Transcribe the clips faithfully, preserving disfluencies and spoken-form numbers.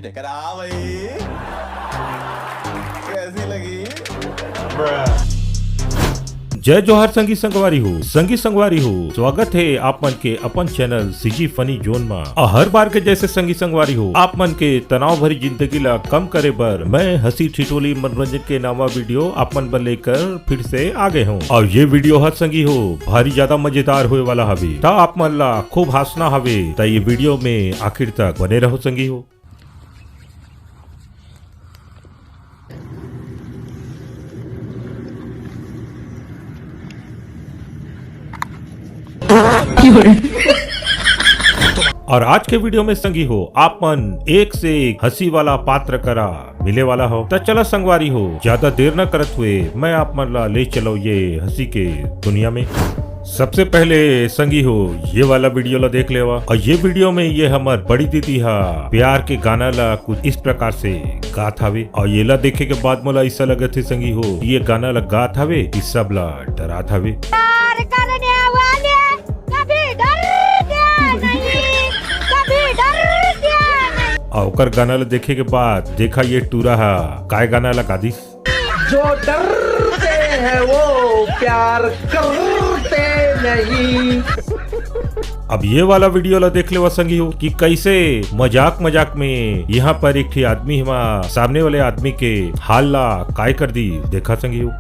टेकरा भाई, कैसी लगी? जय जोहार संगी संगवारी हो, संगी संगवारी हो, स्वागत हे आप मन के अपन चैनल सीजी फनी जोन मा। अउ हर बार के जैसे संगी संगवारी हो, आप मन के तनाव भरी जिंदगी ला कम करे बर मैं हंसी ठिठोली मनोरंजन के नवा वीडियो आप मन बर लेकर फिर से आ गए हूँ। अउ ये वीडियो ह संगी हो भारी ज्यादा मजेदार होए वाला हवे, त आप मन ला खूब हंसना हवे, त ये वीडियो में आखिर तक बने रहो संगी हो। और आज के वीडियो में संगी हो, आप मन एक से एक हंसी वाला पात्र करा मिले वाला हो। त चला संगवारी हो, ज्यादा देर न करत हुए मैं आप मन ला ले चलो ये हंसी के दुनिया में। सबसे पहले संगी हो, ये वाला वीडियो ला देख लेवा। और ये वीडियो में ये हमर बड़ी दीदी हा प्यार के गाना ला कुछ इस प्रकार से गात हवे। और ये ला देखे के बाद मोला ऐसा लगत हे संगी हो, ये गाना ला गात हवे कि सब ला डरात हवे। प्यार करने वाले कभी डरते नहीं, कभी डरते नहीं। और ओकर गाना ला देखे के बाद देखा ये टूरा हा काय गाना ला गा दिस। जो डरते हैं वो प्यार करते नहीं। अब ये वाला वीडियो ला देख लेवा संगी हो कि कैसे मजाक मजाक में यहाँ पर एक ठी आदमी हमा सामने वाले आदमी के हाल ला काय कर दी। देखा संगी हो।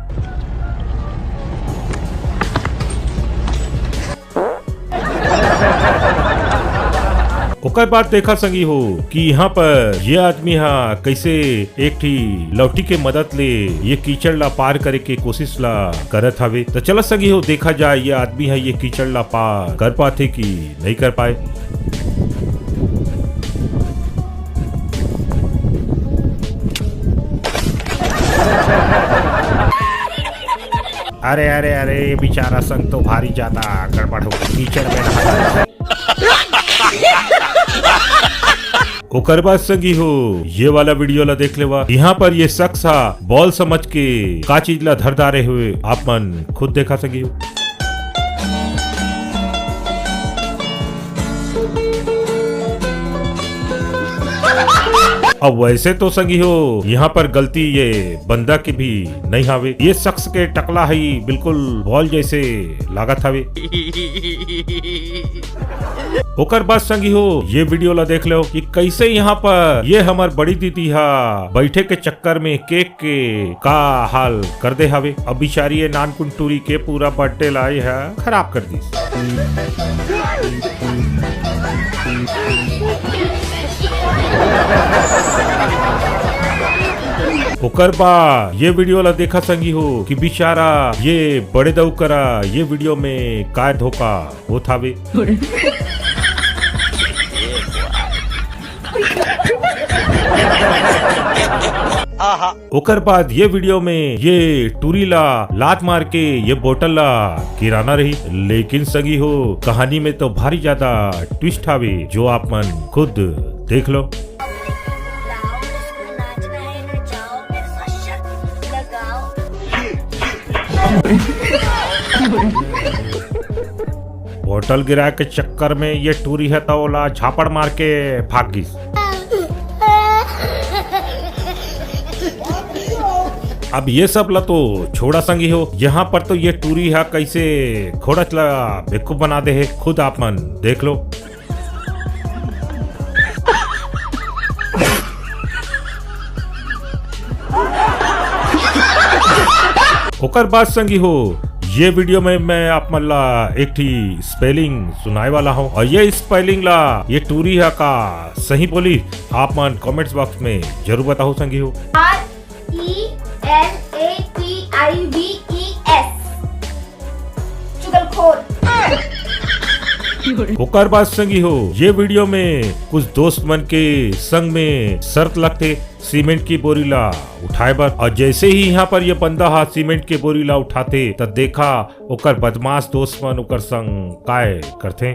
ओकर बाद देखा संगी हो कि यहाँ पर ये आदमी हा कैसे एक ठी लौटी के मदद ले ये कीचड़ ला पार करे के कोशिश ला करत हवे। तो चला संगी हो, देखा जाए ये आदमी हा ये कीचड़ ला पार कर पाथे कि नहीं कर पाए। अरे अरे अरे, ये बेचारा संग तो भारी ज्यादा गड़बड़ हो गई, कीचड़ में नहा। ओकर बाद संगी हो, ये वाला वीडियो ला देख लेवा। यहाँ पर ये शख्स हा बॉल समझ के का चीज ला धर डारे हुए आप मन खुद देखा संगी हो। अब वैसे तो संगी हो, यहाँ पर गलती ये बंदा की भी नहीं हावे। ये शख्स के टकला ही बिल्कुल बॉल जैसे लागत हावे। ओकर बाद संगी हो, ये वीडियो ला देख लो कि कैसे यहाँ पर ये हमर बड़ी दीदी हा बैठे के चक्कर में केक के का हाल कर दे हावे। अब बिचारी ये नानकुन टूरी के पूरा बर्थडे ला ये हा खराब कर दिस। ओकर बाद ये वीडियो ला देखा संगी हो कि बिचारा ये बड़े दऊ करा ये वीडियो में काय धोखा होत हावे। आहा। ओकर बाद ये वीडियो में ये टूरी ला लात मार के ये बोतल ला गिराना रही, लेकिन संगी हो, कहानी में तो भारी ज्यादा ट्विस्ट हावे, जो आप मन खुद देख लो। बोतल गिरा के चक्कर में ये टूरी ह त ओला झापड़ मार के भाग गिस। अब ये सब ला तो छोड़ा संगी हो, यहाँ पर तो ये टूरी ह कैसे घोड़च ला बेवकूफ बना दे हे, खुद आप मन देख लो। ओकर बाद संगी हो, ये वीडियो में मैं आप मन ला एक ठी स्पेलिंग सुनाए वाला हूँ, और ये स्पेलिंग ला ये टूरी हा का सही बोली, आप मन कमेंट्स बॉक्स में जरूर बताओ संगी हो। R E L A T I V E S। चुगलखोर। ओकर बाद संगी हो, ये वीडियो में कुछ दोस्त मन के संग में शर्त लगथे सीमेंट की बोरी ला उठाए बर, और जैसे ही यहाँ पर ये बंदा हा सीमेंट के बोरी ला उठाथे, त देखा ओकर बदमाश दोस्त मन ओकर संग काय करथे।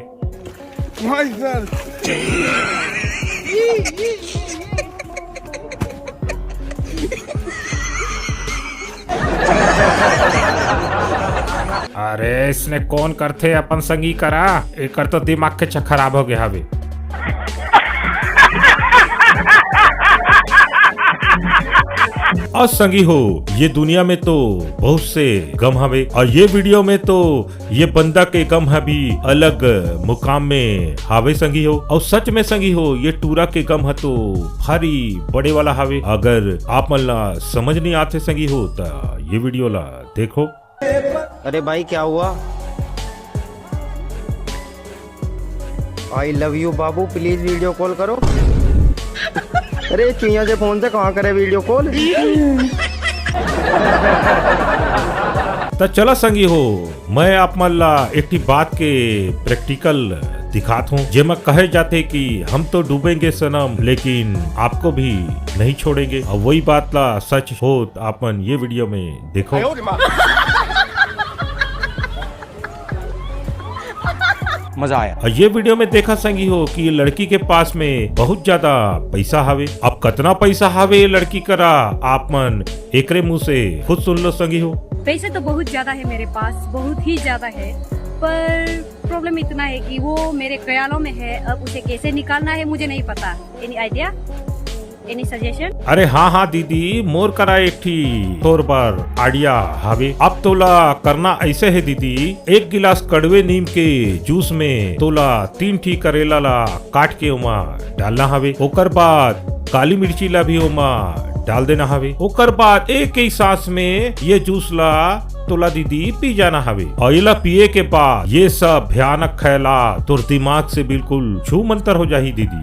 भाई सर। अरे, इसने कौन करथे अपन संगी करा? एकर तो दिमाग के चक्कर खराब हो गया हवे। अउ संगी हो, ये दुनिया में तो बहुत से गम हवे, अउ ये वीडियो में तो ये बंदा के गम ह भी अलग मुकाम में हावे संगी हो। अउ सच में संगी हो, ये टूरा के गम ह तो भारी बड़े वाला हावे। अगर आप मन ला समझ नहीं आथे संगी हो, त ये वीडियो ला देखो। अरे भाई, क्या हुआ? आई लव यू बाबू, प्लीज वीडियो कॉल करो। अरे चुईया से फोन से कहाँ करे वीडियो कॉल? त चला संगी हो, मैं आप मन ला एक ठी बात के प्रैक्टिकल दिखात हूँ, जेमा कहे जाथे कि हम तो डूबेंगे सनम, लेकिन आपको भी नहीं छोड़ेंगे। अब वही बात ला सच होत आप मन ये वीडियो में देखो। मजा आया। अउ ये वीडियो में देखा संगी हो कि ये लड़की के पास में बहुत ज्यादा पैसा हावे। अब कतना पैसा हावे ये लड़की करा, आप मन एकरे मुंह से खुद सुन लो संगी हो। पैसे तो बहुत ज्यादा है मेरे पास, बहुत ही ज्यादा है, पर प्रॉब्लम इतना है कि वो मेरे ख्यालों में है। अब उसे कैसे निकालना है, मुझे नहीं पता। Any idea? Any suggestion? अरे हाँ हाँ दीदी, मोर करा एक ठी तोर बर आइडिया हावे। अब तोला करना ऐसे है दीदी, एक गिलास कड़वे नीम के जूस में तोला तीन ठी करेला ला काट के ओमा डालना हावे। ओकर बाद काली मिर्ची ला भी ओमा डाल देना हावे। ओकर बाद एक ही सांस में ये जूस ला तोला दीदी पी जाना हावे। अउ एला पिए के बाद ये सब भयानक ख्यालात तोर दिमाग से बिल्कुल छू मंतर हो जाही दीदी।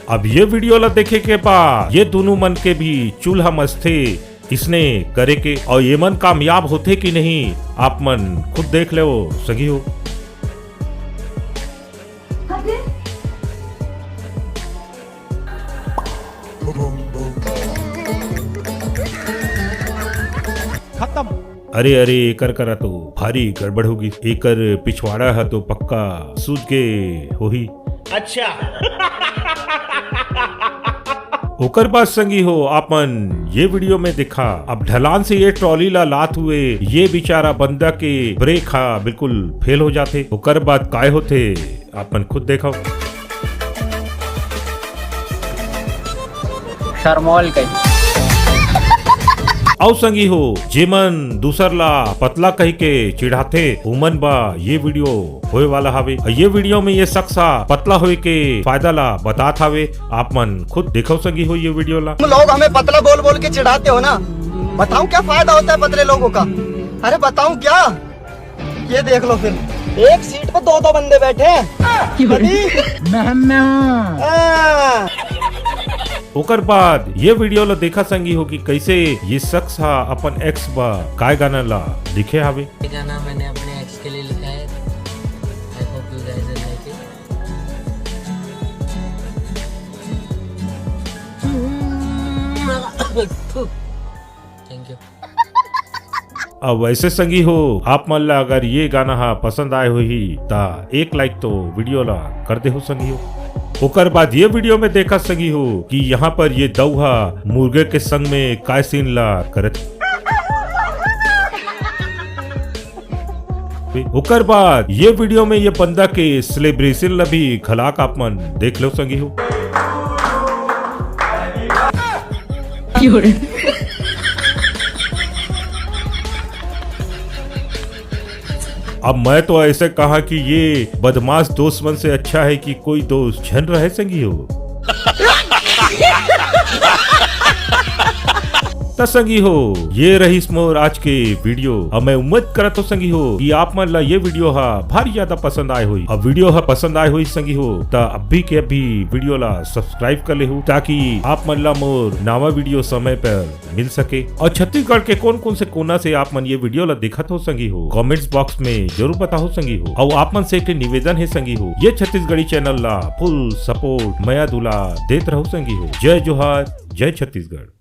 अब ये वीडियो ला देखे के बाद ये दोनों मन के भी चूल्हा मचथे इसने करे के, अउ ये मन कामयाब होथे कि नहीं, आप मन खुद देख लेव संगी हो। खत्म। अरे अरे, एकर करा तो भारी गड़बड़ होगी। एकर पिछवाड़ा ह तो पक्का सूज के होही। अच्छा। ओकर बाद संगी हो, आपन ये वीडियो में देखा, अब ढलान से ये ट्रॉली ला लात हुए ये बेचारा बंदा के ब्रेक हा बिल्कुल फेल हो जाथे। ओकर बाद काय होथे, आपन खुद देखो। शर्मोल कहीं। अउ संगी हो, जेमन दूसर ला पतला कहि के चिढ़ाथे, उमन बा ये वीडियो होए वाला हावे। अउ ये वीडियो में ये शख्स हा पतला होए के फायदा ला बतात हावे। आप मन खुद देखो संगी हो ये वीडियो ला। तुम लोग हमें पतला बोल बोल के चिढ़ाते हो ना, बताऊं क्या फायदा होता है पतले लोगों का? अरे बताऊं क्या? ये देख लो फिर, एक सीट पे दो दो बंदे बैठे हैं। अभी मैं, मैं हूँ। हाँ। ओकर बाद ये वीडियो ला देखा संगी हो कि कैसे ये शख्स हा अपन एक्स बा काय गाना ला लिखे हावे। ये गाना मैंने अपने एक्स के लिए लिखा है। I hope you guys will like it. Thank you. अब वैसे संगी हो, आप मन ला अगर ये गाना हा पसंद आए होही, ता एक लाइक तो वीडियो ला कर दे हो संगी हो। ओकर बाद ये वीडियो में देखा संगी हो कि यहाँ पर ये दऊ हा मुर्गे के संग में काय सीन ला करत। ओकर बाद ये वीडियो में ये बंदा के सेलिब्रेशन ला भी घलाक आप मन देख लो संगी हो। अब मैं तो ऐसे कहा कि ये बदमाश दोस्त मन से अच्छा है कि कोई दोस्त झन रहे संगी हो। त संगी हो, ये रहिस मोर आज के वीडियो। अब मैं उम्मीद करत हो संगी हो कि आप मन ला ये वीडियो हा भारी ज्यादा पसंद आए होही। अब वीडियो हा पसंद आए होही संगी हो, त अभी के अभी वीडियो ला सब्सक्राइब कर लेहू, ताकि आप मन ला मोर नवा वीडियो समय पर मिल सके। अउ छत्तीसगढ़ के कौन कौन से कोना से आप मन ये वीडियो ला देखत हो संगी हो, कमेंट्स बॉक्स में जरूर बताओ संगी हो। अउ आप मन से एक निवेदन है संगी हो, ये छत्तीसगढ़ी चैनल ला फुल सपोर्ट, मया दुलार देत रहो संगी हो। जय जोहार, जय छत्तीसगढ़।